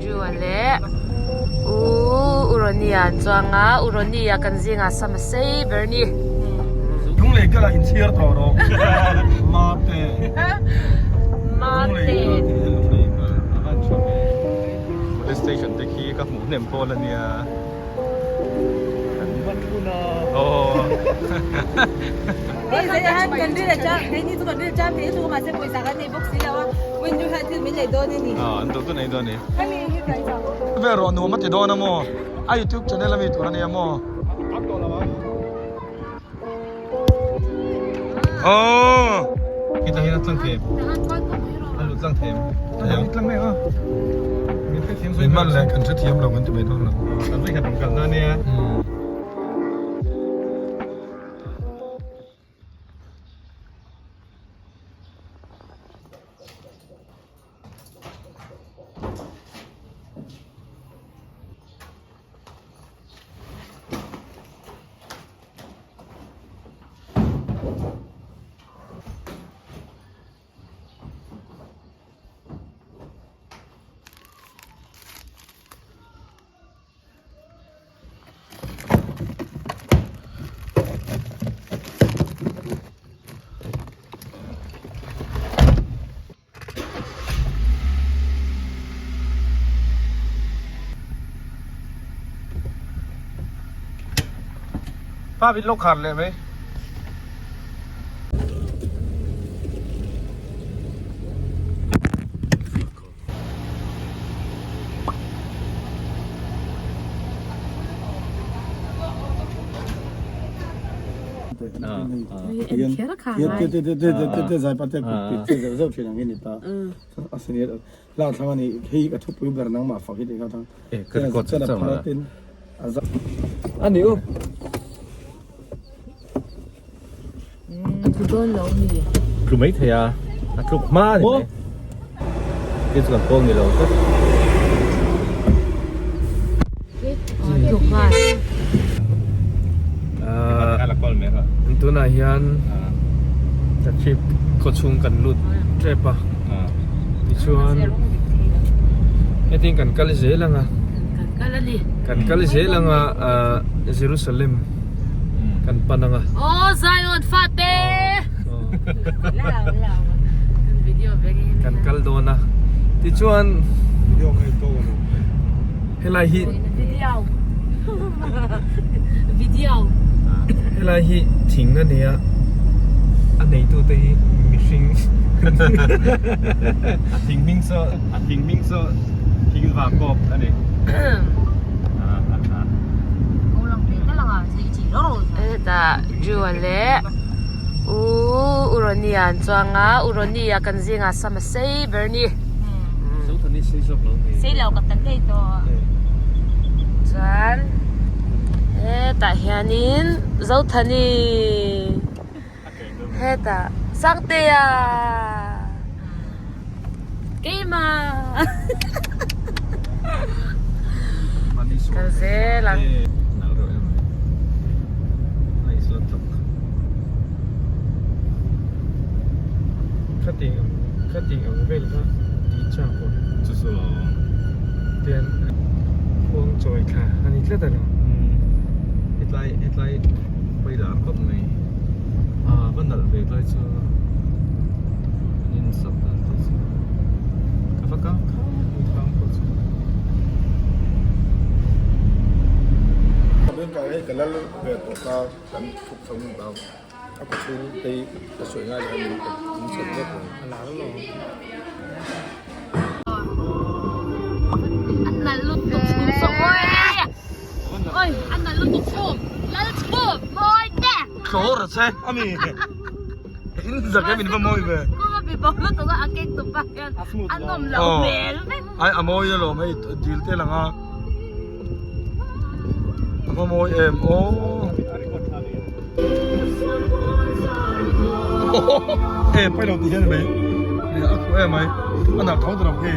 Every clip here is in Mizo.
Drew-a leh U Uronia an chuang a, Uronia kan zingah sam a sei ber a ni. Lunglei kal ah inchhiar tawh rawh. Mate. Mate. Lunglei kal a van tha ve. Police station te khi ka hmuh hnem pawl a nia. Kan man hun a. Aw. Hei zai ah hian kan ril a cham, keini chu kan ril a cham thei lutuk a mahse pawisa kan nei bawk si lo a, Windu hian thil min lei dawn a ni. Aw an duh duh nei dawn a ni. Hemi hi kan chak. Ve rawh nuam a ti dawn a maw? A youtube channel a mi tur a nia maw? Aww. Khitah hian a tlang them. A lut tlang them. A lut tlang mek a. Min man leh kan hrethiam lo kan ti mai dawn lo. Kan vei khat rawn kalna a nia. Pa vin lo khar leh mai. Ani u. A tlu dawn lo a ni. Tlu mai thei a, a tluk hma a ni mai. Hei chu kan pawl ni lo tlat. Tluk hma. Tunah hian Tachhip khaw chhung kan lut tep a, tichuan hetin kan kal zel ang a, kan kal zel ang a Jerusalem. Kan pan anga. Aw Zion fate. Kan video ve nge. Kan kal dawn a. Tichuan video ngai to lo. Helai hi video. Video. Helai hi thing a nia. A neitu te hi mihring. A thing hming saw a thing hming saw thing vakawp a ni. Hetah Drew-a leh U Uronia an chuang a, Uronia kan zingah sam a sei ber a ni. Chuan hetah hianin Zothani hetah Sangtea Keimah Kal zel ang. Khating ang khating ang vel kha tih chak awm. Chu chu lo. Tian khuang chawi thla a ni tlat a lo. Hetlai hetlai pawilak khawp mai. Ah va nalh ve tlai chu an in sak dan te chu ka va kang kha ni tlang pawh chu. Hei ka lal ve tawh ta kan thuk chho hmun ta a khaw chhung te hi ka sawi ngai lo a ni ka in chhan vek lo. A lar lo. An nalh lutuk chhum saw oi oi an nalh lutuk chhum lal chhum mawi te. Thlawr a che a mi in zak em in va mawi ve. Kuma bi bawk lutuk a a kek tu pa hian a nawm loh hmel vek. Ai a mawi alawm hei dil te lang a a va mawi em aw. E pai lo ti hian mai a khu em mai a nalh tho ta lo khi.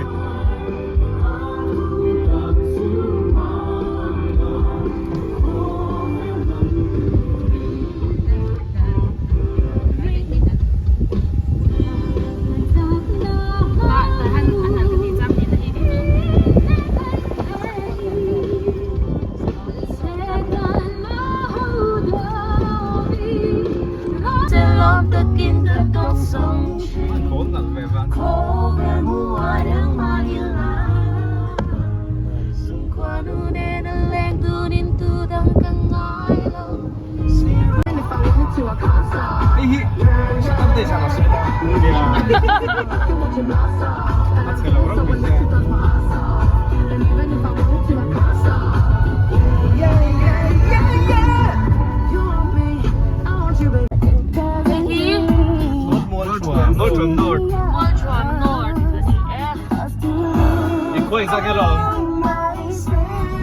Engzah nge lo?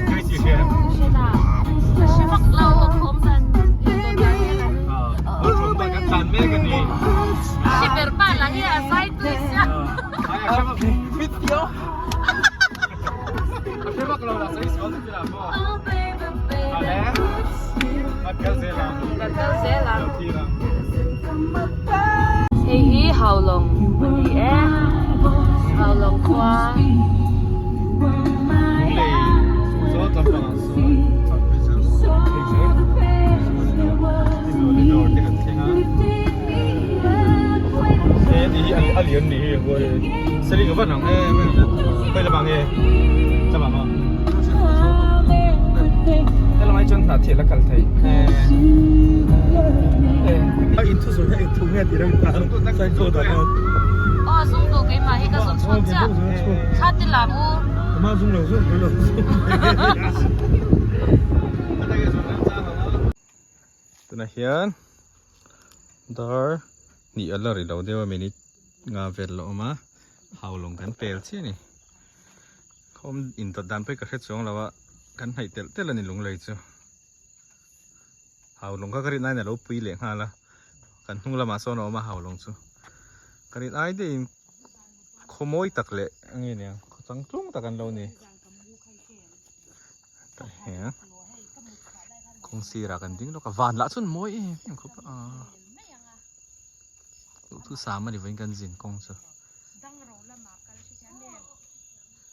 Ngai chi hria em? Hre ta. Ka hre vak lo ka khawm dan in tawn dan hian an. Ah, a thawm dan kan tlan mek a ni. Hre ber pa lah hi a zai tui sia. Ai a hre vak mit tio. A hre vak lo lah sawi sual chu tila maw. A le. Kan kal zel ang. Kan kal zel ang. Lo thlir ang. Hei hi Haulawng a ni e. Haulawng khua. Lunglei saw lampangah sawn dawr te kan thleng a. He ni hi a lian ni hi seling a van ang em em khawi lamah nge lamah maw Helamah hi chuan hnah thil a kal thei. A in thu sawi hi eng thu nge tih reng tan sawi dan hian. Aw zung duh keimah hi ka zung chhuak chiah. Thla te lam u. Ama zung lo zung lo zung. Tunah hian dar hnih a la ri lo deuh a minute nga vel la awm a haulawng kan pel chiah a ni. Khawm indawt dan pawh hi ka hre chuang lo a kan hnaih telh telh a ni lunglei chu. Haulawng kha ka rin aiin a lo pui leh nghal a kan hnung lamah sawn a awm a haulawng chu ka rin ai deuhin khaw mawi tak leh a nge niang khaw chang tlung tak an lo ni tah hian kawng sirah kan ding lawk a van lah chuan mawi em em khawp a duhthusam a ni vawiin kan zin kawng chu.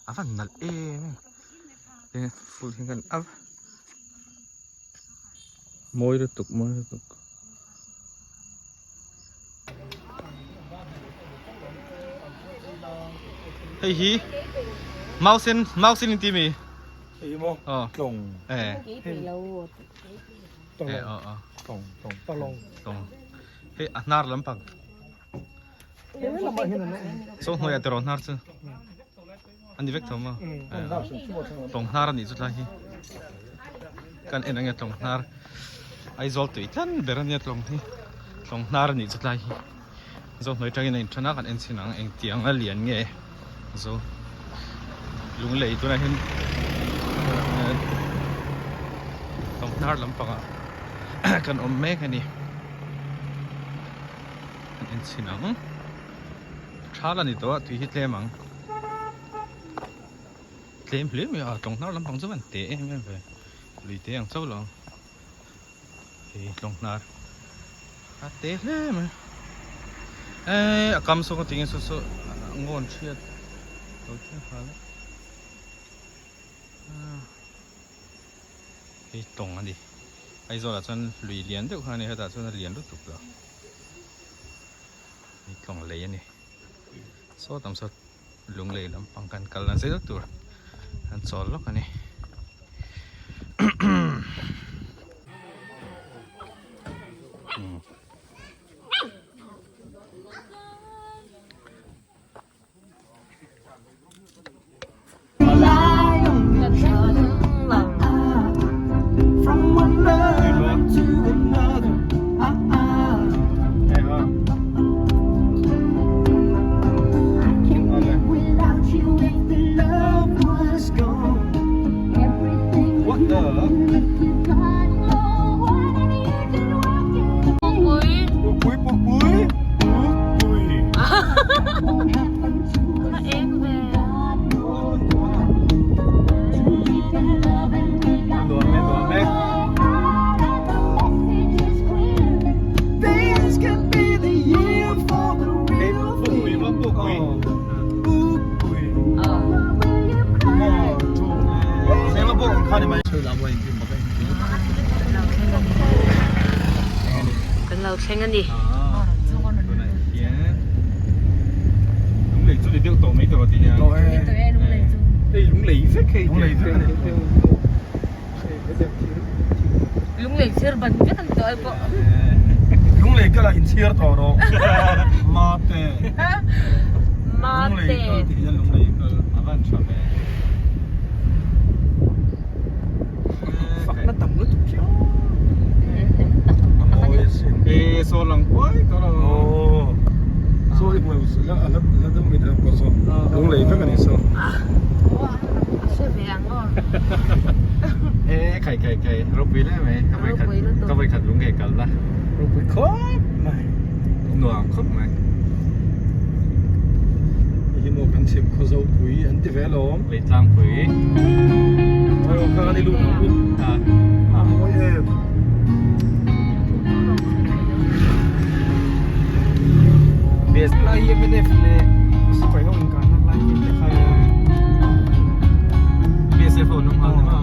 A van nalh em em full hian kan a mawi lutuk mawi lutuk. Hei hi mausen mausen in ti mi? Hei maw tlawng eh tlawng eh tlawng tlawng tlawng tlawng hei a hnar lampang. Saw hnuaiah tiraw hnar chu a ni vek tho maw? Tlawng hnar a nih chu tlai hi kan en ange tlawng hnar Aizawl tui tlan ber ania tlawng hi tlawng hnar a nih chu tlai hi zo hnuai tangin a inthen a kan en chhin ang engtiang a lian nge zo lunglei tunah hian tlawng hnar lampangah kan awm mek a ni. Kan en chhin ang thal a ni tawh a tui hi tlem ang tlem hle mai a tlawng hnar lampang chu a van te em em ve lui te ang chauh lo ang hei tlawng hnar a te hle mai eh a kam saw ka ti nge saw saw a ngawn chhiat lo chiang nghal a hei tawng a ni Aizawl ah chuan lui lian deuh kha a ni hetah chuan a lian lutuk lo. Hei tlawng lei a ni saw tam saw lung lei lampang kan kal na zel tur an chawl lawk a ni. Kan lo thleng a ni. Lunglei chu ni deuh tawh mai tawh ti hian. Hei lunglei vek hei. Lunglei vek a ni. Lunglei chhiar ban vek a ni tawh ai pawh. Lunglei kal ah inchhiar tawh rawh. Mate. Mate. Lunglei kal tih hian lunglei kal a van tha ve. Fakna tam lutuk khiau. A mawi asin. E saw lang kuai tawh lo. Aw. Saw i hmuh la la deuh mai tawh pawh saw. Lunglei vek a ni saw. Kai kai ropui le mai ka voi khat ka voi khat lung kai kal na. Ropui khawp mai. Nuam khawp mai. Hi maw kan chhim khaw zo pui an ti ve alawm. Leihtlang pui. Aw ka kan i lut ang u. A mawi em. Best Lai MNF leh sipai ho inkahna lai hi te kha BSF ho nung hal ni ma.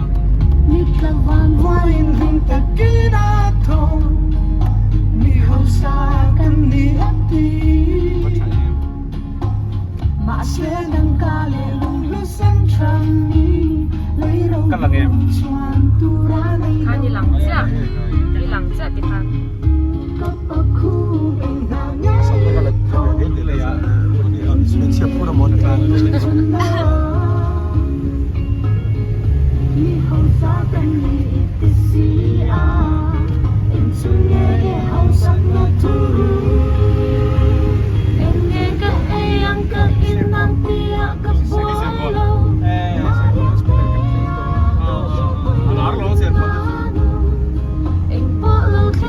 Va tha em. Ka lang em. Khan i lang chiah i lang chiah ti khan.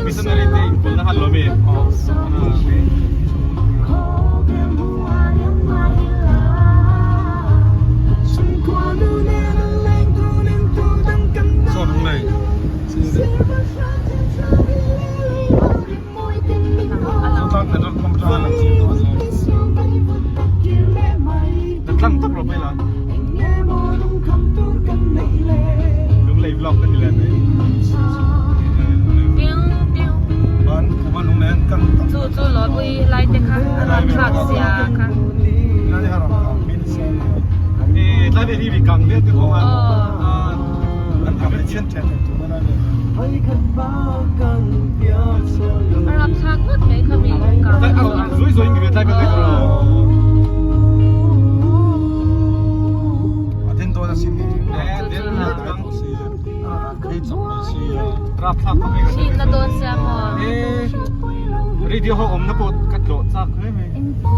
Missionary te inpawlna khan lo mi. Saw lung lei. Tlang petrol pump atanga lang chim tawh a ni. Tlang tak lo mai la. Lunglei vlog ka ni le mai. Ban kuma lunglei an kan tak. Chu chu lo pui lai te kha a rawn thlak sia kha. Lai a rawn kang min si. E tlai ve hi mi kang ve te kawng a. An kang le chian chen tu mana le. A rawn thlak ngawt mai kha mi kang. Tlai a rawn zui zui mi ve tlai ve te kawng. A den dawn a sin ni. E den kang. Hei chak mai si. Rap thlak khawp mai ka Hrin na dawn sia maw. E radio ho awmna pawh ka tlawh chak hle mai.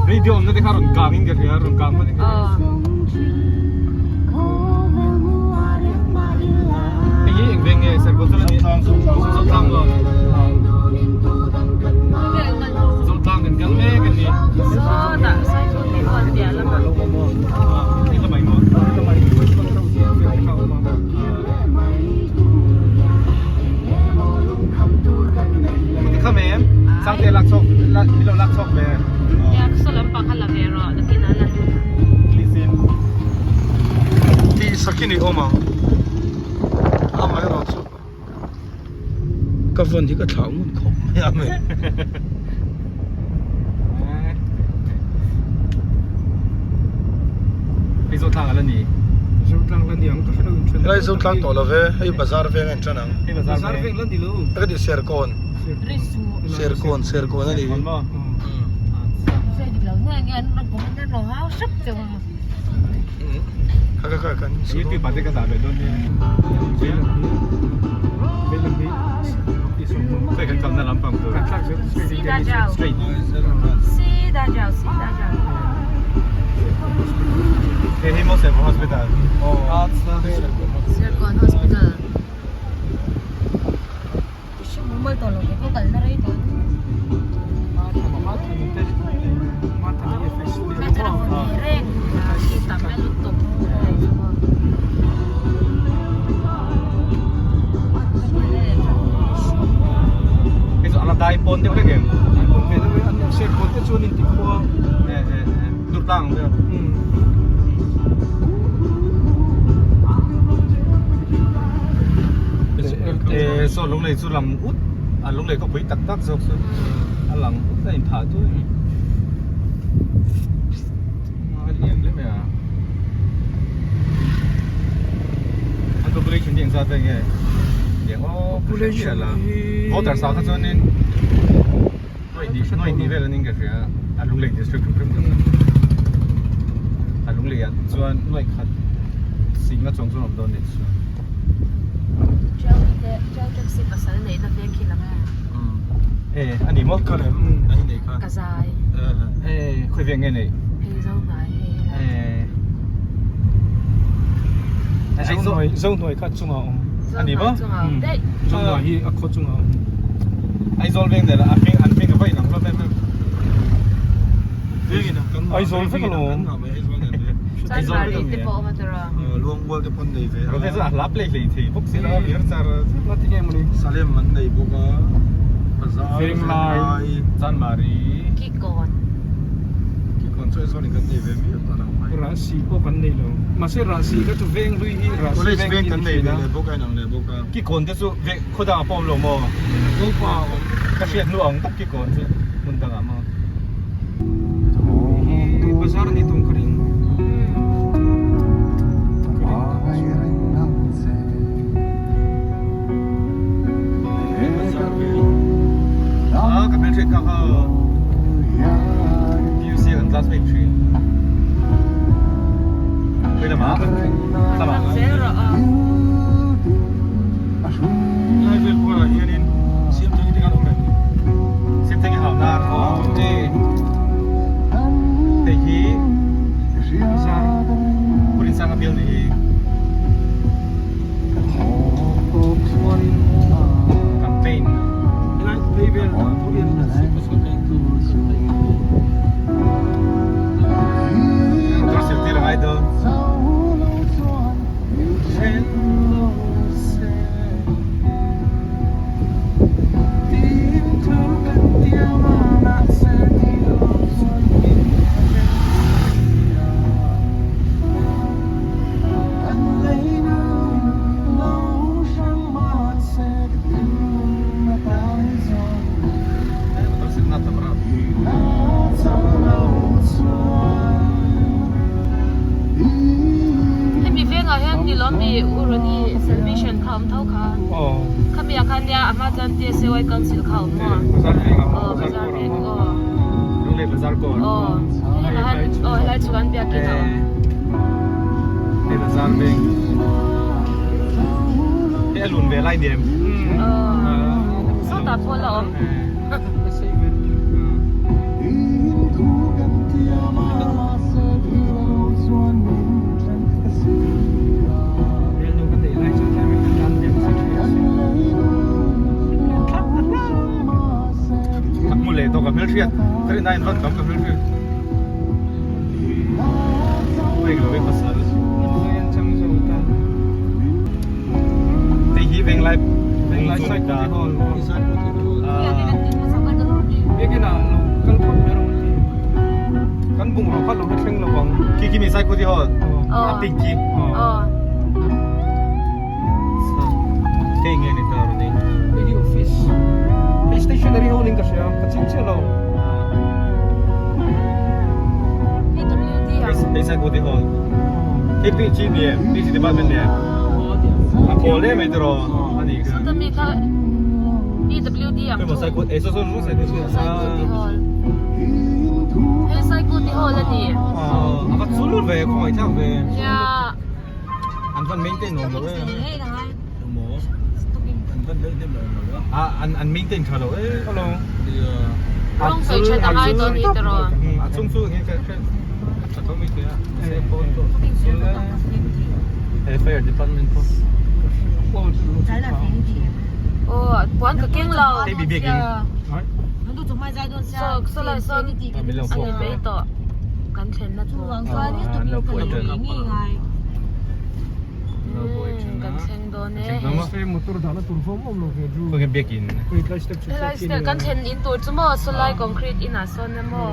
Radio awmna te kha rawn kang in ka hria rawn kang hman in ka hria. Hei hi eng veng nge Serkawn chu la ni. Zotlang maw. Zotlang kan kal mek a ni. Sawtah Saithun tih pawh an piah lamah. Hei lamah emaw. Kham em Sangte lak chawk min lo lak chawk ve. Nia saw lampang kha la ve rawh nakin ah la lut ang. Please in. Tih sakin i awm ang. Amaherawhchu ka vawn hi ka thlah ngun khawp mai a mai. Hei Zotlang a la ni. Zotlang la ni ang ka hre lo in then. Helai Zotlang tawh lo ve hei bazar veng a in tan ang. Hei bazar veng la ni lo. Ka ti Serkawn. Serkawn Serkawn a ni. Serkawn maw? Kha kha kha kan YouTube ah te ka dah ve dawn nia. Khawi kan kalna lampang tur. Straight. Hei hi maw Serkawn Hospital. Serkawn Hospital. Hei chu ala dai pawn deuh hlek em? Dai pawn ve deuh e, an serkawn te chuan in ti khua. Durtlang ang deuh. E saw lunglei chu lang ut a lunglei khawpui tak tak zawk chu a lang ut a inphah duai mai a lian hle mai a an population hi engzat vel nge lian aw population hi voter sa kha chuanin nuai hnih vel anin ka hria a lunglei district hrim hrim kha chuan a lunglei ah chuan nuai khat sing a chuang chuan awm dawn anih chu. E a ni maw e khawi veng nge nei e Zohnuai kha chungah a awm. Ani maw? Chungah hi a khaw chungah a awm. Aizawl veng nen a hming an hming a va inang hlawm em em. Aizawl vek alawm. Aizawl vek ang e. Luangmual te pawn nei ve a. Rote chu a hla play hlei thei bawk si lo a mir char. Hla ti nge mawni? Salem an nei bawk a. Bazar Venglai. Chanmari. Kikawn. Kikawn chu Aizawl in kan nei ve miau ta lo mai. Rahsi pawh kan nei lo. Mahse Rahsi kha chu veng hlui hi Rahsi College veng veng hi kan ni nei thin ve a. leh bawk a inang leh bawk a. Kikawn te chu veng khaw dangah pawh a awm lo maw? Zopa a awm. Ka hriat hnu ang tak kikawn chu hmun dangah maw? Hi bazar a ni tum ka ring. Ka ring tak chu. Bazar veng. Ah ka hmelhriat kha kha PUC kan classmate thin. Khawi lamah? Lamah. Lai vel kualah hianin Siamthangi te khan awm em ni? Siamthangi hau nan aw e hei hi Purinsanga bial nih hi. Campaign. Helai phei vel ah pawh hian Motor sil tir a ngai dawn. Hemi vengah hian ni lawm mi Urani Salvation kha a awm tho kha. Khami ah khan nia a hma chuan TSAY Council kha a awm maw? Aw bazar veng aw. Lunglei bazar kawn. Aw helai han aw helai chu an biakin a awm. Hei bazar veng. Hei a lun ve lai ni em? Aw sawtah pawh la awm. Ka hmu leh tawh ka hmelhriat ka rin aiin van tam ka hmelhriat Wait lo pasal Hei hi Venglai Venglai Side Side Hall Biakin ah lo kal phawt mai rawh ti. Kan bungraw kha lo la thleng lo ang. Khi khi mi Sai Kuti Hall a pink khi. Aw. Hei nge ni ta rawh ni. Hei hi office. Hei stationery hall in ka hria ka ching chiah lo. Hei Sai Kuti Hall. Hei PG ni em? PG department ni em? A pawl em mai tiraw a nih kha. Sawta mi kha PWD ang Hei maw Sai Kuti eh saw saw Sai Kuti Sai Kuti Hall. Hei Sai Kuti Hall a ni. A va chul ve khawngaih thlak ve. Nia. An van maintain nuam lo e. A an an maintain tha lo e. Hello. Rawng sawi that a ngai dawn ni tiraw. A chung chu nge ka hre tha tho mai thei a. Mahse pawn pawh He fire department pawh. Aw puan ka keng lo. Hei bi biakin. Saw saw lai sawn a ni mai tawh kan thlenna tur. An lo buai ṭan. Kan thleng dawn e. Motor dahna tur vawm awm lo ve Drew. Khawnge biakin. Helai step kan thlen in tur chu maw sawlai concrete inah sawn emaw.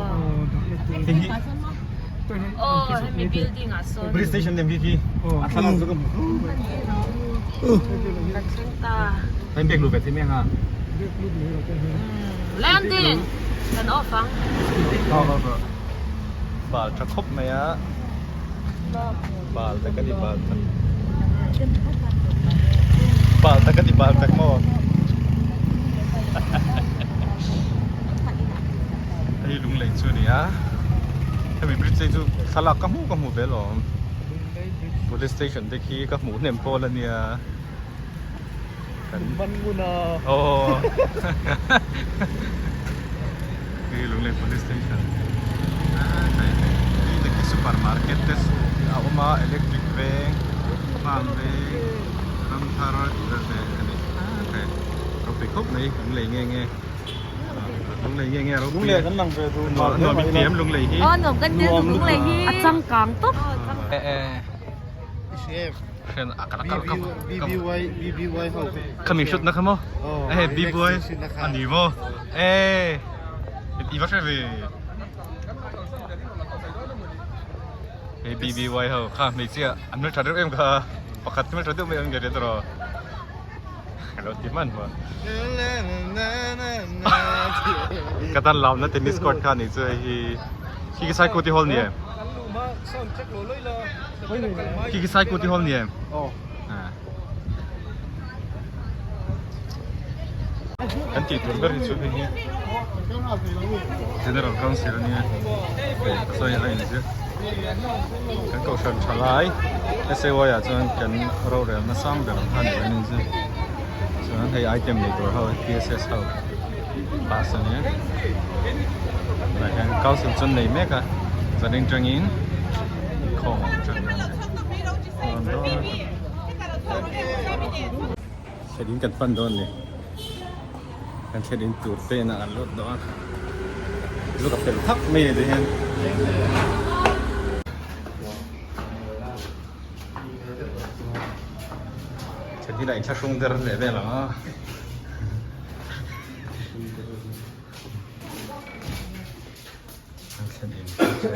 Aw hemi building ah sawn. Police station lem khi khi. A thlalak chu ka hmu. Kan thleng ta. Kan biak lu ve thei mai ang a. Landing kan off ang. Bal tha khawp mai a. Bal tak a ni bal tak. Bal tak a ni bal tak maw. Hei lunglei chu a ni a. Hemi bridge hi chu thlalak ka hmuh ka hmuh ve alawm. Police station te khi ka hmuh hnem pawl a nia. Kan man ngun a. Aw. Hei Lunglei police station. Hei te khi supermarket te a awm a electric veng farm veng ramthar. thar tih vel te a ni a ropui khawp mai lunglei nge nge lunglei nge nge ropui Lunglei kan lang ve duh nuam in ti em lunglei hi Aw nuam kan ti lutuk lunglei hi a changkang tawp e e hrian a ka ka BBY BBY ho khami shoot na kha maw e BBY a ni maw e i va hre ve Hei BBY ho kha hmeichhia an hmeltha deuh em kha pakhat hmeltha deuh mai an nge tawh ka lo ti hman hmawh ka tan lamna tennis court kha ni chu hei hi khi khi saikuti hall ni em khi khi saikuti hall ni em Kan tih tur ber hi chu hei hi General Council a nia hei sawi a inziak kan kohhran tha lai SAY ah chuan kan rorel na sang ber ang kha ni an inziak chuan hei item nei tur ho PSS ho pass a nia tunah hian council chu an nei mek a chuan engtangin inkhawm a awm tan dawn a ni. Thlen in kan pan dawn ni. Kan thlen in tur te inah kan lut dawn. Chu ka fel thak mai a ni hian. Thlen hi lah inthlahrung der leh vel ang a. Kan thlen in tur te.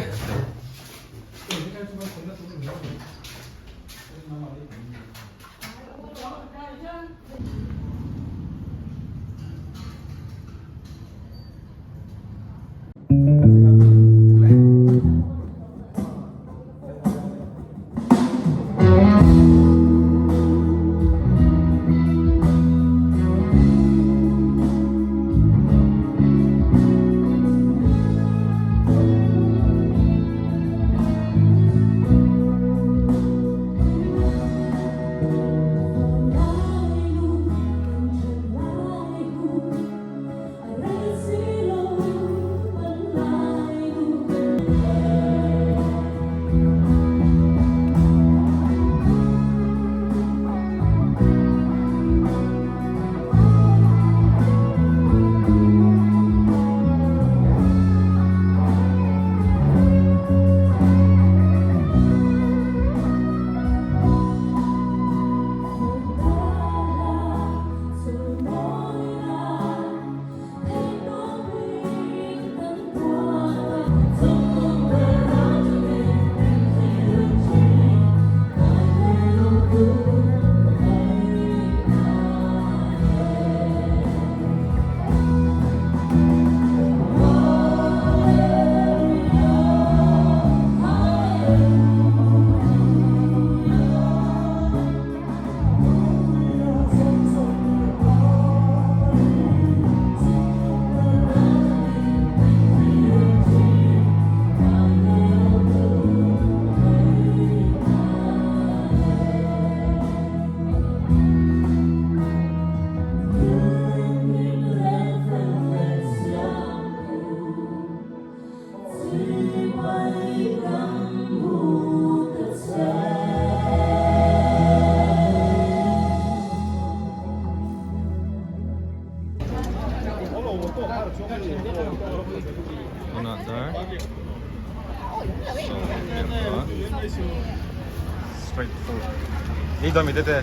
Tunah dar sawm leh panga straight forward ni dawm i tete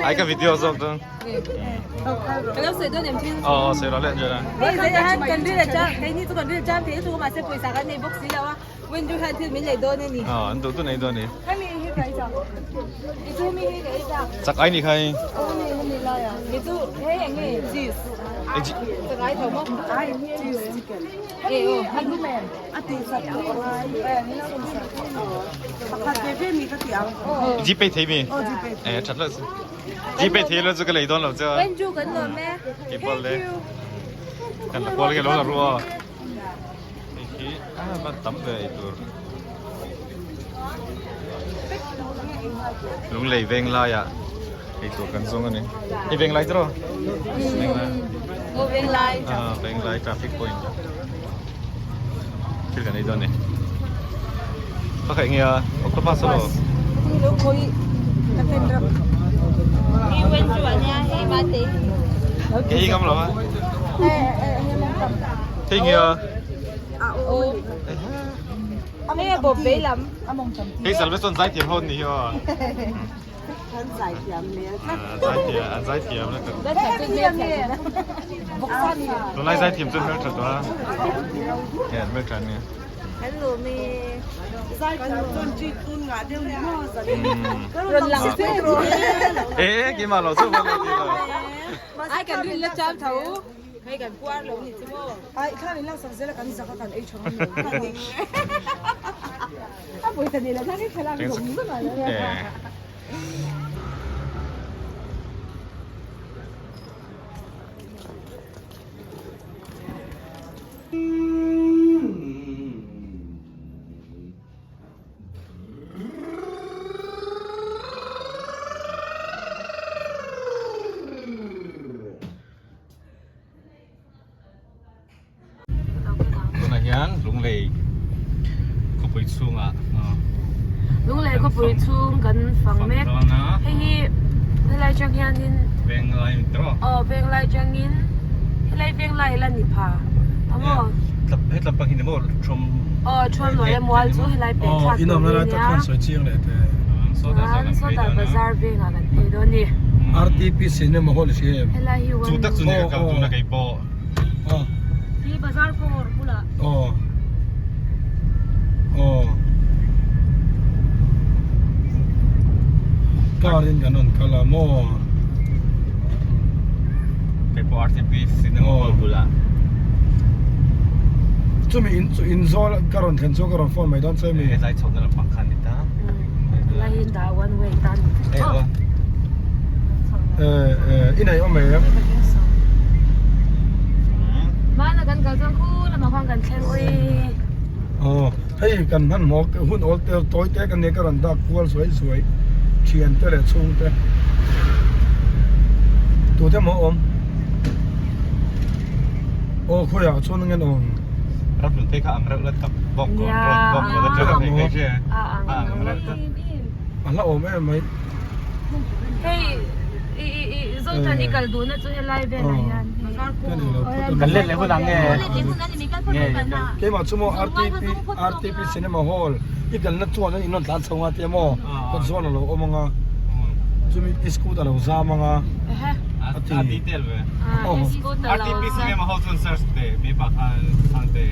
ai ka video zawk dawn Ka lo sawi dawn em thil? Aw sawi lo leh Angela. Hei zai ah kan ril a chang hei ni chu kan ril a chang thei lutuk a mahse pawisa kan nei bawk si lo a Windu hian thil min lei dawn a ni. Aw an duh duh nei dawn a ni. Hemi hi ka ei chak. I chu hemi hi ka ei chak. Chak ai ni kha hi. Aw hemi hemi lai ah. I chu hei eng nge cheese. Chak ai tho maw? Cheese chicken. E aw hemi. A ti sak tawh a ngai. Pakhat ve ve mi ka ti ang. Gpay thei mi? Aw gpay thei. E that lo. Gpay thei lo chu ka lei dawn lo che. Wenju kan nuam e. Keipawh le. Kan la kual ke lo la ru aw. Hei hi a va tam ve ei tur. Lunglei veng laiah ei tur kan zawng a ni. Hei veng lai tiraw? Veng lai. Aw veng lai. Ah veng lai traffic point. Thil kan ei dawn a ni. Ka khaih nge a octopus a lo. Ke hi ngam lo a. Hei nge a. Hei salvation zaithiam ho ni hi aw. An zaithiam hmel tlat. Zaithiam, an zaithiam na tak. Tunlai zaithiam chu hmeltha tawh a. Hian hmeltha nia. Hello me. Zaithiam chuan chi tun ngah deuh ni maw zan. Rawn lang se ro. Eh, keimah lo chu lo ti lo. Ai kan rin la cham tho. Hei kan puar lo ni chu maw. Ai thlan in lak sak zel a kan zak a kan ei tha ngam lo. A pawisa ni la thlang i thlalak zawng zawng a lo. Tunah hian Lunglei khawpui chhungah Lunglei khawpui chhung kan fang mek hei hi helai atang hianin Venglai ni tawh aw Venglai atangin helai Venglai la ni pha a maw hetlam pang hi ni maw Thawm aw Thuamluai a mual chu helai peh thlak tur hi nia chuan sawtah bazar vengah kan phei dawn a ni. RTP cinema hall i hria em? Helai hi Chu tak chu ni ka kal tuna kei pawh. Aw. Hi bazar kawr bulah. Aw. Aw. Car in kan rawn kal a maw? Kei pawh RTP cinema hall bulah. Chumi in chu in zawl ka rawn thlen chu ka rawn phone mai dawn che mi. Helai chho na lampang khan ni ta. Helai hi dah one way tan. Eh eh i nei awm em? Hmana kan kal chuan khu lamah khuan kan thleng ui. Aw hei kan hmanhmawh hun awl te tawi te kan nia ka rawn dak kual zuai zuai thian te leh chhung te tute maw awm aw khawiah chuan angen awm. Ramhlun te kha ang reuh la tak bawk road bawk road atanga phei phei che a ang reuh tlat. A hla awm em mai. Hei i i i Zothan i kal duhna chu helai velah hian hei. Kan let leh hun ang nge? Keimah chu maw RTP RTP cinema hall i kalna chuan in rawn tlan chho nga tia maw kawt zawn a lo awm anga chumi i scooter a lo zam anga a ti. A detail ve. RTP cinema hall chuan search ve mipa khan Sangte.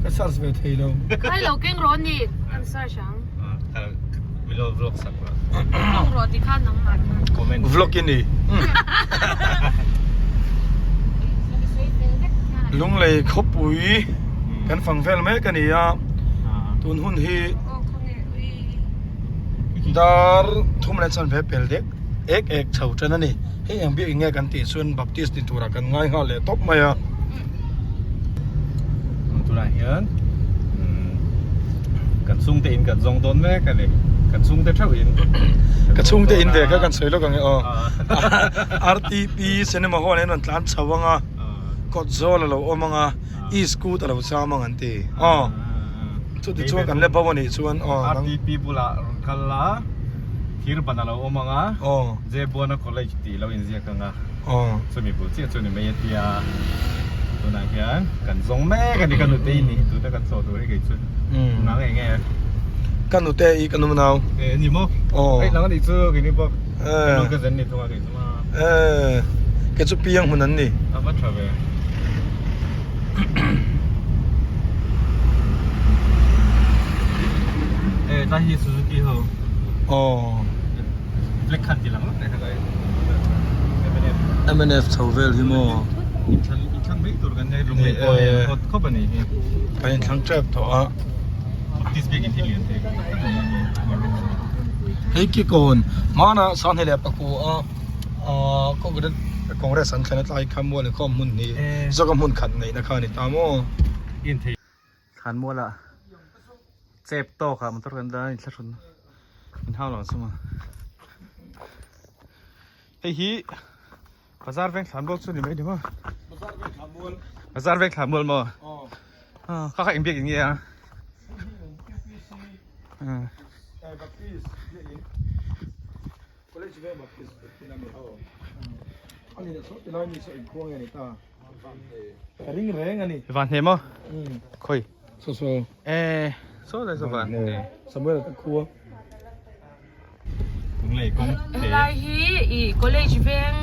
Ka search ve thei lo. Khai lo keng rawh ni kan search ang. Milo vlog sak la. Vlog rawh ti khan nangmah khan. Comment. Vlog i ni. Lunglei khawpui kan fang vel mek a ni a, tun hun hi dar thum leh chuan ve pel dek ek ek chho tan a ni. Hei eng biak eng nge kan tih chuan Baptist ni turah kan ngai nghal leh tawp mai a. Tunah hian kan chhungte in kan zawng dawn mek a ni. Kan chhungte theuh in. Ka chhungte in ve kha kan sawi lawk ang e aw. RTP cinema hall hian rawn tlan chho ang a, kawt zawl a lo awm ang a, e-scoot a lo cham ang an ti. Aw. Chuti chuan kan la bo a nih chuan aw. RTP bulah rawn kal la, thir ban a lo awm ang a, Jebuana College tih lo inziak ang a. Aw. Chumi bul chiah chu ni mai a tia tunah hian kan zawng mek a ni ka nute i nih tuna kan chaw tur hi kei chu nang eng nge ka nute i ka nu nau e ni maw aw hei nang a nih chu kei ni pawh ka nu ka zen ni thung a kei chu ma e kei chu piang hmun an ni a va tha ve e tlai hi Suzuki ho aw Black khan ti lang lawk teh kha MNF chho vel hi maw Inthlang mai tur kan nei lunglei pawh hi an hot khawp a ni hi. Kan inthlang tep tawh a. This big in hi lian thei tak tak a ni. Hei ki kawn hmanah Sanghni leh Pakua a Congress Congress an thlen a tlai kha mual inkhawm hmun hi zawka hmun khat neihna kha a ni ta maw. Thlanmualah chep tawk ah motor kan dah a inthlahrun inhau lo ang chu maw hei hi bazar veng thlanmual chu ni mai ni maw bazar veng thlanmual bazar veng thlanmual maw kha kha eng biak in nge a. Baptist biakin College veng Baptist biakin a mi ho. Ani leh saw tilai mi saw inkhuang nge ni ta. Ka ring reng a ni. Van hne maw? Khawi. Saw saw. Eh, saw lai saw van hne. Samuel ka khua. Lunglei kawng te. Helai hi i college veng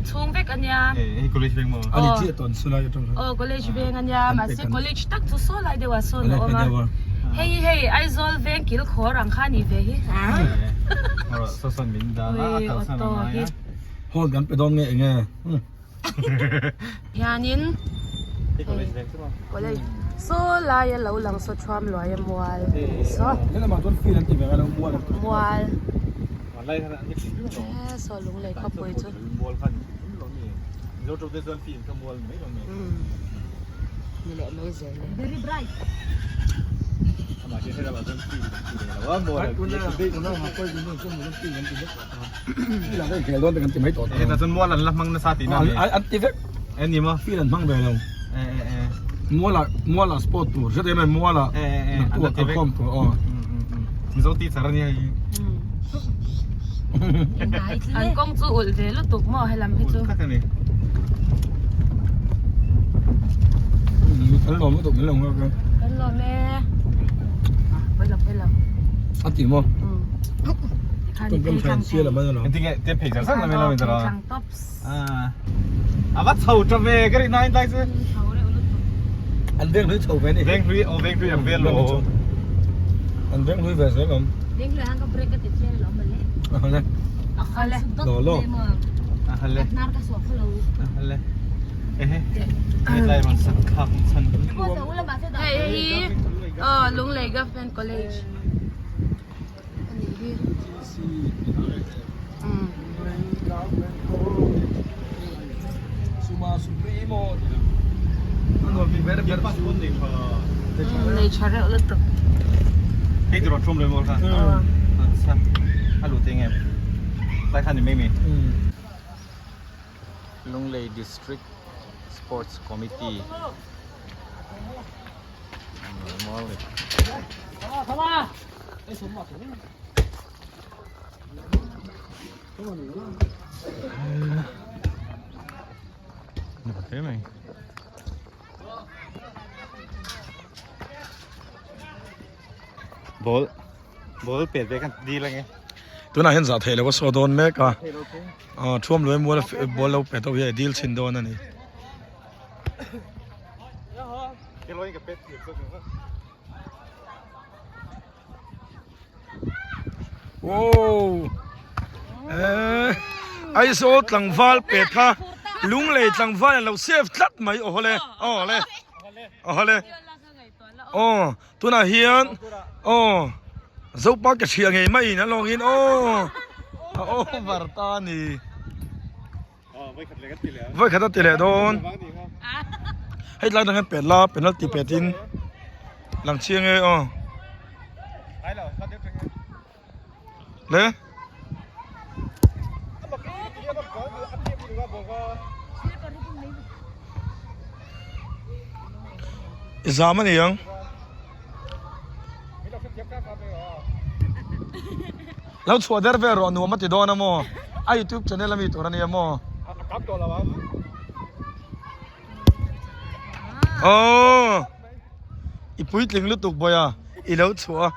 chhung vek ania. Eh, hei college veng maw? Ani chiah tawn sulai atang khan. Aw college veng ania mahse college tak chu saw lai deuh ah sawn a awm a. Hei hi hei Aizawl veng kil khawr ang kha ni ve hi. Aw saw sawn min dan a a kalsan a ngai a. Hall kan pe dawn nge enge. Hianin Hei college veng chu maw? College saw laia lo lang saw thuam luai a mual saw. Helamah chuan field an ti ve ngai lo mual an ti. Mual. Vanlai khan an ti thin lo. Eh saw lunglei khawpui chu. Mual khan ni lo mi. Mizo tawng te chuan field kha mual mai lo mi. Ni leh mai zel e. Very bright. Amah hi helamah chuan field an ti ve lo a mual an ti. Hetah chuan mual an la hmang nasa tihna a ni. An ti vek. E ni maw? Field an hmang ve lo. E e e. Mualah mualah sport tur hriat em em mualah E e e. naktuk ah kalkhawm tur aw. Mizo teacher a nia hei. An kawng chu ulh ve lutuk maw helam hi chu. Ulh tak a ni. Kan lawm lutuk min lo nghak a. Kan lawm e. Pawi lo pawi lo. A ti maw? Tum kan thain sia lam a ni lo. Engtin nge te phei zar zar lam ilo in tawh. A va chho tha ve ka rin aiin tlai chu. An veng hlui chho ve ni. Veng hlui aw veng hlui ang vel lo. An veng hlui ve zel awm. Veng hlui ang ka break ka ti chiang lo male. Ahale. Ahale. Lo lo. Ahale. Nar ka suak lo. Ahale. Ehe. He tlai rawn sak thlak chhan. Hei hi aw Lunglei Government College. Nei tha reuh lutuk. Hei tiraw thum leh mawl kha. A lut eng em? Tlai khan ni mai mai. Lunglei District Sports Committee. Ball ball pet ve kan dil ange. Tunah hian zah theih loh a saw dawn mek a. Thuam luai mual ball lo pet ho hi a dil chhin dawn a ni. Wow! Eh, Aizawl tlangval pet kha Lunglei tlangval an lo save tlat mai aw hawle aw hawle aw hawle aw tunah hian aw Zopa ke hria ngei mai in a lawngin aw a over ta a ni. Vawi khat a ti leh dawn hei tlai dang hian pet la penalty pet in lang chiang e aw le i zam a ni ang. Lo chhuah der vel rawh nuam a ti dawn a maw? A youtube channel ami tur a nia maw? Aww i puitling lutuk bawi a i lo chhuah a.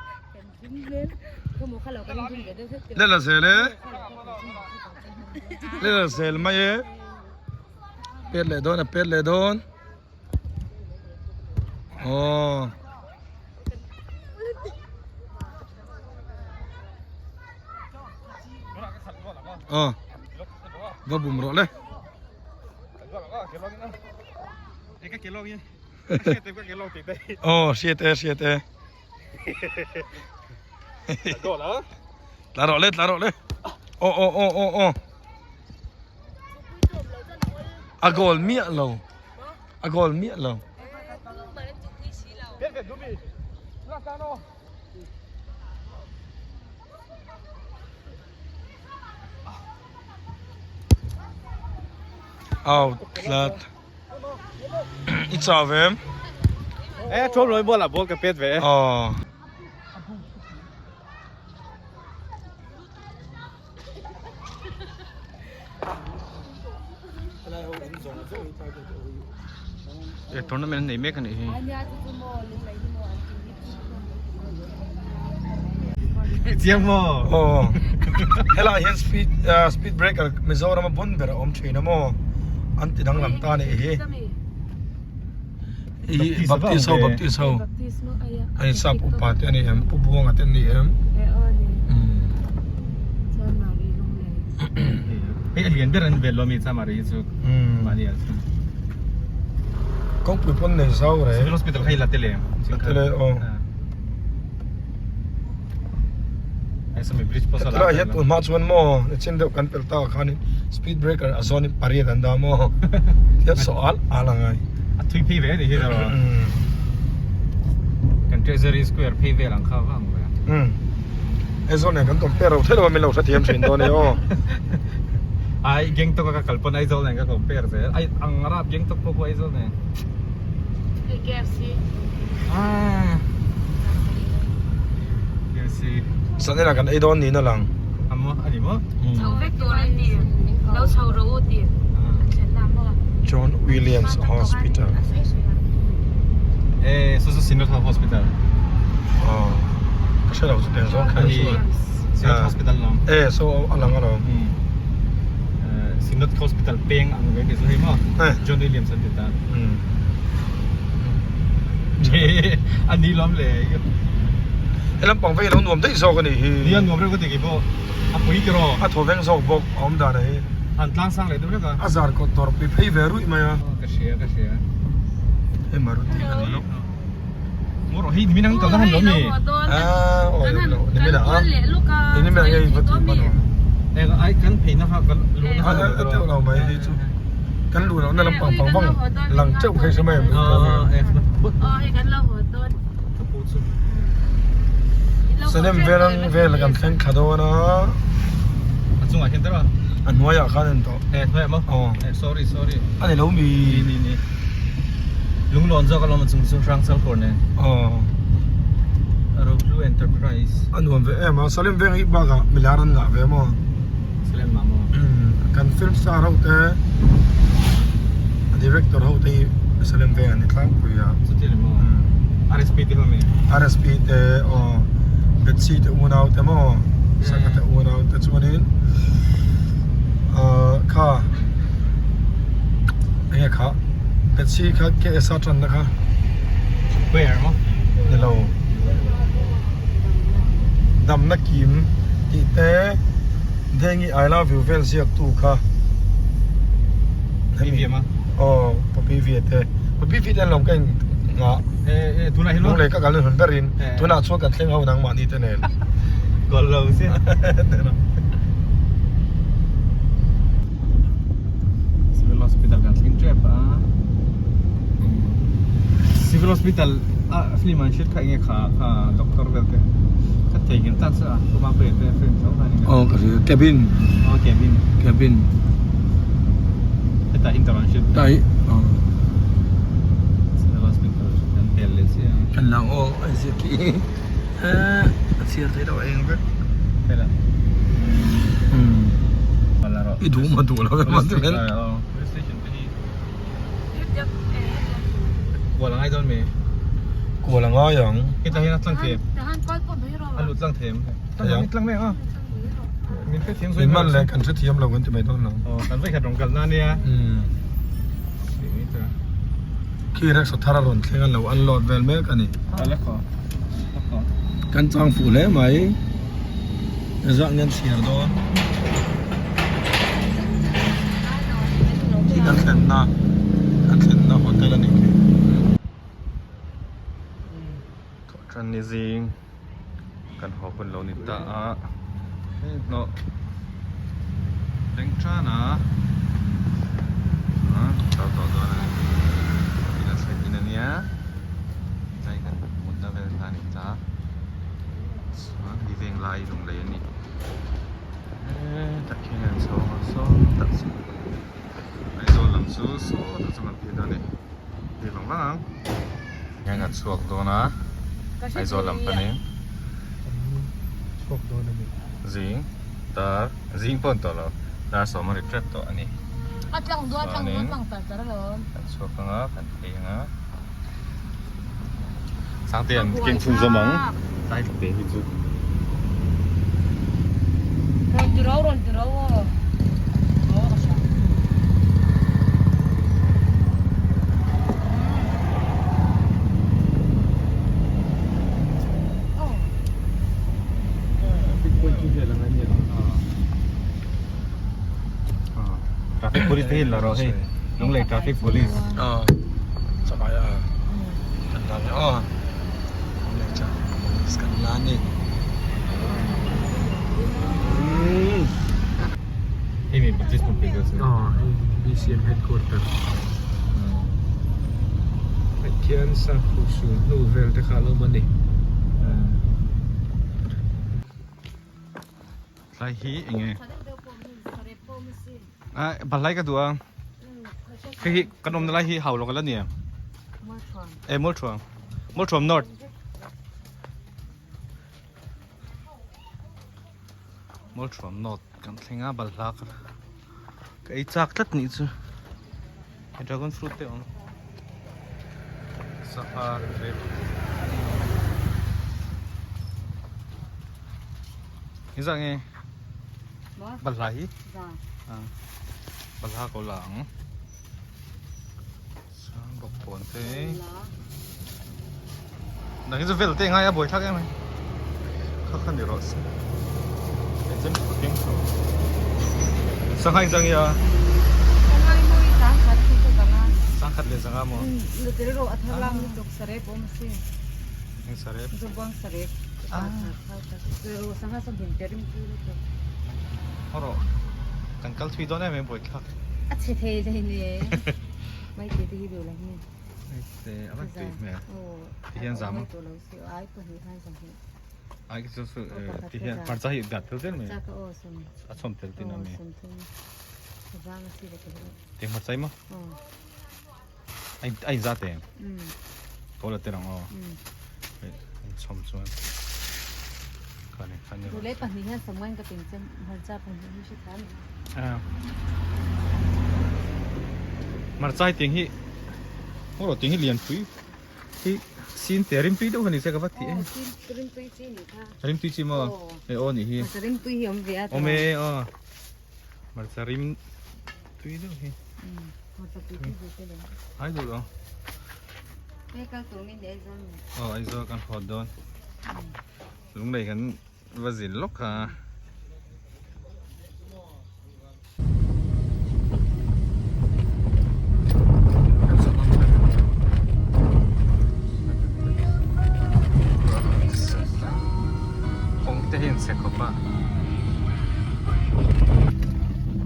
Le la zel e le la zel mai e pet leh dawn a pet leh dawn. Aww. Aw va bum rawh le. Aw hriat e hriat e. Tla rawh le tla rawh le. Aw aw aw aw aw. A goal miah lo. A goal miah lo. Out tlat. I chau ve em? Eh, thawm lawm ball ah ball ka pet ve. Aw. E tournament an nei mek a nih hi. Chiang maw? Aw. Helai hian speed speed breaker Mizoram a bun ber a awm thin a maw? An ti danglam ta a nih hi. I Baptist ho Baptist ho. Hei sap upa te a ni em? Pu Buanga te an ni em? Hei a lian ber an vel lo mi Chamari hi chu mahni ah chuan. Kawngpui pawn nei zau reng. Civil Hospital kha i la tel em? La tel e aw. Hei sawmi bridge pawh saw la. Hetlai hian tun hma chuan maw nichin deuh kan pel ta khanin speed breaker a zawn in pariat an dah maw thil saw al al a ngai. A thui phei ve a nih hi erawh. Kan Treasury Square phei vel ang kha vang ve. Umm. Aizawl nen kan compare lo theilo a min lo hrethiam thin dawn e aw. Ai Gangtok a ka kal pawn Aizawl nen ka compare zel. Ai ang rap Gangtok pawh pawh Aizawl nen. Hei KFC. Ah. KFC. Sanela kan ei dawn niin a lang. Amo ani maw? Chho vek tur an ni. Lo chho rawh u ti. An thlen na maw? John Williams Hospital. Eh, so so Synod Hospital. Oh. Ka hre lo chu tiang zawng kher chu. Synod Hospital lam. Eh, so a lang alawm. Synod Hospital peng ang ve ni chu hei maw? John Williams an ti ta. A ni lawm le. He lampang vei lo nuam daih zawk a nih hi. Nia nuam reuh ka ti kei pawh. A pui ti rawh. A thaw veng zawk bawk a awm dan a hi. Han tlang sang leh deuh hlek a. A zar kawt dawr pui phei ve ruih mai a. Ka hria ka hria. Hei Maruti a ni lawk. Maw rawh hei nimin ang kalna han lo mi. Ah aw lo lo nimin ah a. Nimin ah ngei va tu hman awm. Eng ai kan phei na kha kan luh na kha. A teuh lo mai hei chu. Kan luh lohna lampang pang vang lang teuh phei chu mai ang. Aw hei kan lo haw dawn. Ka pu chu. Sanem velang vel kan thleng thla dawn a. A chungah hian tawh a. A hnuaiah khan en tawh. Eh hnuaiah maw? Aw. Eh sorry sorry. A ni lo mi. Ni ni ni. Lunglawn zawk alawm a chung chu Hrangchal kawr nen. Aw. Rohlu Enterprise. A nuam ve em a, Salem veng hi bakah milar an ngah ve maw? Salem mah maw? Kan film star ho te, a director ho te hi Salem veng an ni tlangpui a. Chuti ni maw? RSP te ho mi? RSP te aw, Betsy te unau te maw? Saka te unau te chuanin ahh kha enge kha Betsy kha KSA tanna kha. Where maw? Ni lo. Damna kim tih te Dengi I love you vel ziak tu kha. Hemi a? Aw Papi V te. Papi V te an lo ka in nghah. Eh eh tunah hian maw? Lunglei ka kal hun berin tunah chuan kan thleng ho nangmahni te nen. Kawl lo si. Civil Hospital kan thleng tep a. Civil Hospital a film an shoot kha enge kha kha doctor vel te ka thei ngil ta chu a kuma pui te film tho kha ni. Aw ka hria cabin. Aw cabin. Cabin. Heta inter an shoot. Tai aw. Civil Hospital kan tel leh si a. Kan lang aw an zir khi. Eh a chhiar thei deuh eng vek. Hela. Umm. Wala rawh. I duh maw duh lo emaw ti vel. Police station te hi. Kual a ngai dawn mi? Kual a ngai ang. Heta hian a tlang them. A lut tlang them. Tlang tlang mek a. Min hrethiam Min man leh kan hrethiam lo kan ti mai dawn lo. Aw kan vawikhat rawng kalna ania. Umm. Khi rickshaw thar a rawn thleng a lo unload vel mek a ni. Kan chang fuh hle mai. Zah nge an chhiar dawn. Khi kan thlenna kan thlenna hotel a nih khi. Thawhtan ni zing kan haw hun lo ni ta a hei hnawh thleng tan a kal tawh dawn a ni ina thlen in ania tlai kan mutna vel kha a ni ta chuan ni veng lai lunglei a ni hetak hian an chho a sawn tak chu Aizawl lam chu sawtah chuan kan phei dawn a ni hei vang vang ang. Hian kan chhuak dawn a Aizawl lam panin chhuak dawn a ni zing dar zing pawh an tawh lo dar sawm a ri tep tawh a ni. Chuanin kan chhuak anga kan phei anga Sangte an keng chhun zawm ang tlai te hi chu. Traffic police te hi la rawh hei Lunglei traffic police chakai a kan la ni aw Lunglei traffic police kan la ni Hei mi Baptist hmun pek chu hei BCM headquarter Pathian sakhaw sul hnu vel te kha a lo awm a ni. Tlai hi enge a balai ka duh a hei hi kan awmna lai hi hau lawk ala ni em e Mualthuam Mualthuam North Mualthuam North kan thleng a balhla ka ka ei chak tlat nih chu dragon fruit te awm sangha rep Engzah nge balhla hi balhla ko la ang sang bawk pawn te nang hi chu vel te ngai a buai thlak em ai kha kha ni rawh se engchen ka keng tho sangha engzah nge a sangkhat leh zanga maw eng sarep Haw kan kal thui dawn em em buai thlak. A chhe thei thei ni e. Mai te te hi duh la hi. Mai te a van tui hmel. Ti hian zam ang. Ai pahnih khan zam hi. Ai chu chu ti hian hmarcha hi dat tel zel mai. A chhawm tel tin a mi. Ti hmarcha hi maw? A in za te. Kawl a tel ang aw. In chhawm chuan. Khani khani. Rule pahnih hian samngain ka ping chem hmarcha pahnih hi hre thiam. Hmarcha hi tiang hi Aw tiang hi lian pui hi sin te rimtui deuh kha ni se ka va ti e. Rimtui chi ni kha. Rimtui chi maw? E aw ni hi. Hmarcha rimtui hi awm ve a. Awm e aw. Hmarcha rimtui deuh hi. Ai duh lo. Aw Aizawl kan haw dawn. Lunglei kan va zin lawk kha. Kawng te hi an chhe khawp a.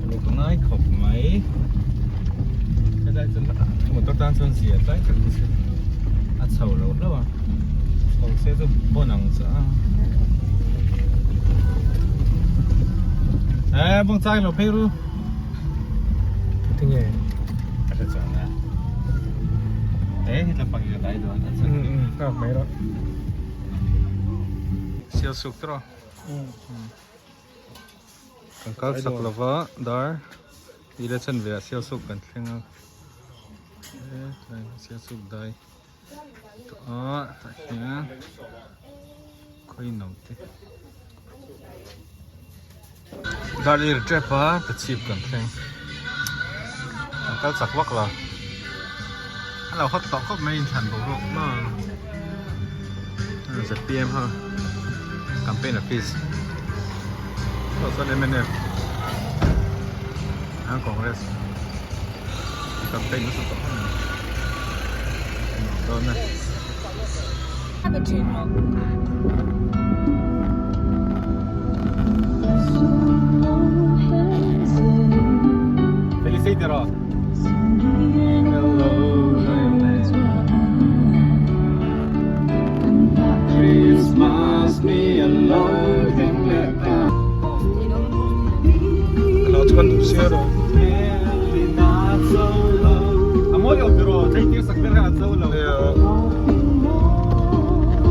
Uluk a ngai khawp mai helai chuan motor tan chuan zia tlai tak chu a chho lo hlauh a chho se chu bawn ang chu a eh bawng chai lo phei ru Tinge a hre chuang a eh hetla pang hi ka dai dawn a um um nghak mai rawh sial suk tawh Kan kal chak lova dar ila chan ve ah sial suk kan thleng a hetlai sial suk dai tawh a tah hian khawi no te dar lir tep a ta chhip kan thleng kan kal chak vak lo a lo hot tawh khawp mai inthlan boruak zpm ho campaign office tawh chuan mnf an congress campaign nasa tawh khawp mai nuam dawn e.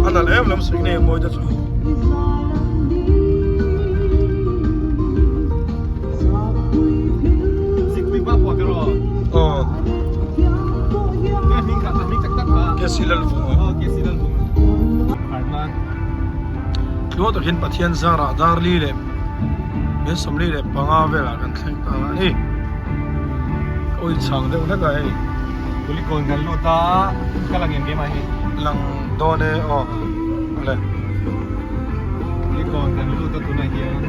A nalh em lam suih nei mawi te chu. Aw. Nge hming kha, a hming tak tak kha. KC Lalvunga. Aw, KC Lalvunga. Harhna. Tluang takin Pathian zarah Darli leh min 45 velah kan thleng ta a ni. Awi chang deuh hlek a hei. Kulikawn kan lut a, ka lang em em a hei. Lang dawn e aw. Ale. Kulikawn kan lut a tunah hian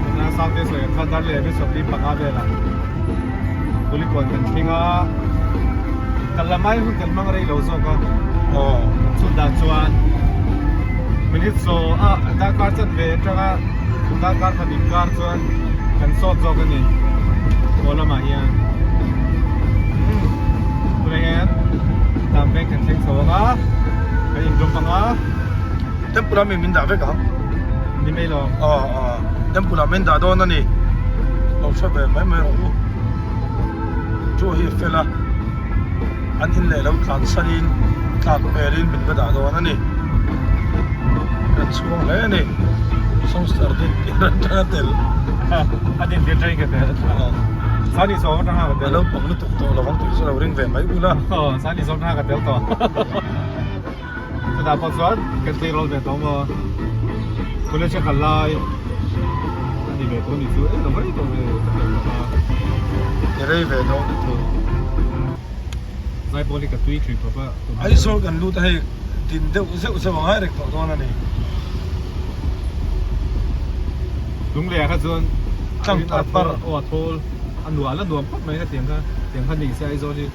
tuna South East leh kan kha Darli leh min 45 velah Kulikawn kan thleng a. Kan la mai hun kan hmang rei lo zawk a. Aw. Chhun dan chuan minute saw a darkar chanve atanga darkar khat inkar chuan kan sawt zawk a ni aw lamah hian tunah hian dam veng kan thleng chho ang a kan in drop ang a. Temple ah mi min dah vek ang. Ni mai lo. Aw aw temple ah min dah dawn a ni. Lo hre ve mai mai rawh u. Chu hi a fel a, an in leh lo tlan sanin tlan pelin min va dah dawn a ni. Kan chhuang hle a ni. Songster din tir atanga tel. A din tir atangin ka tel. Sani sawm atanga ka tel. A naupang lutuk tawh lovang tih chu lo ring ve mai ula. Aw, Sani sawm atanga ka tel tawh. Chutah pawh chuan kan tleirawl ve tawh maw? College a kal lai a ni ve tawh a ni chu eng lo rei tawh ve ka tel bawk a. I rei ve dawn a ti. Zaipawl hi ka tui thui khawp a. Aizawl kan lut a hei din deuh zeuh zeuh a ngai reng tawh dawn a ni. Lunglei ah kha chuan Tlang par par. Aw a thawl a nuam a nuam khawp mai hetiang kha tiang kha ni se Aizawl hi.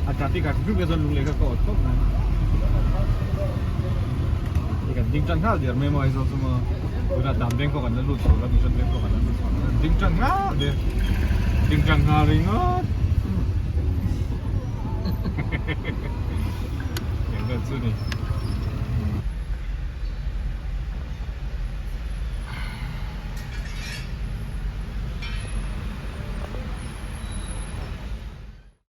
A traffic ah hrim chuan lunglei kha ka awt khawp mai. Hei kan ding tan nghal der mai maw Aizawl chu maw tunah dan veng pawh kan la lut chho la mission veng pawh kan la lut chho la ding tan nghal der ding tan nghal ringawt eng vel chu ni.